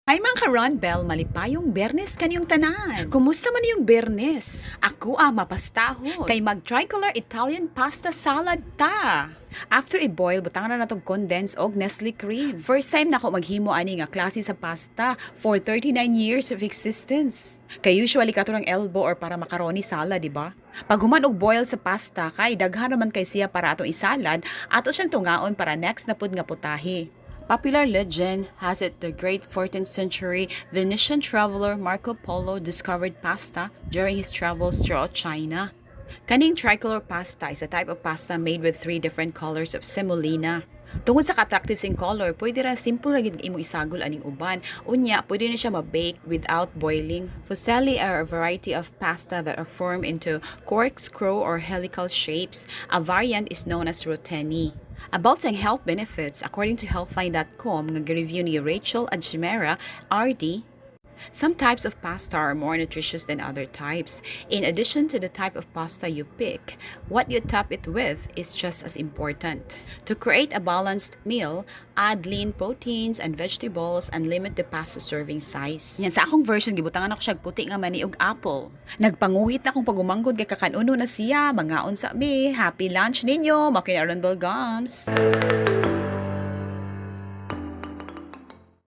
Hi, mga ka-Ron Bell, malipayong Bernes kaninyong tanan. Kumusta man yung Bernes? Ako ah, mapastahon. Kay mag-tricolor Italian pasta salad ta. After i-boil, butangan na natong condensed og Nestle cream. First time na ako maghimo ani nga klase sa pasta for 39 years of existence. Kay usually kato ng elbow or para macaroni salad, di ba? Pag human og boil sa pasta, kay daghan naman kay siya para atong isalad, ato siyang tungaon para next na pud nga putahe. Popular legend has it the great 14th century Venetian traveler Marco Polo discovered pasta during his travels throughout China. Kaning tricolor pasta is a type of pasta made with three different colors of semolina. Tungod sa ka-attractive sing color, pwede ra simple ra gid imo isagol aning uban. Unya, pwede na siya ma-bake without boiling. Fusilli are a variety of pasta that are formed into corkscrew or helical shapes. A variant is known as rotini. About sa health benefits, according to healthline.com, nga review ni Rachel Ajmera, RD, some types of pasta are more nutritious than other types. In addition to the type of pasta you pick, what you top it with is just as important. To create a balanced meal, add lean proteins and vegetables and limit the pasta serving size. Yan sa akong version, gibutangan ako siya og puti nga mani og apple. Nagpanguhit na akong pagumanggod kay kakanuno na siya. Mangaon sa mi. Happy lunch ninyo. Makin Bell Gums.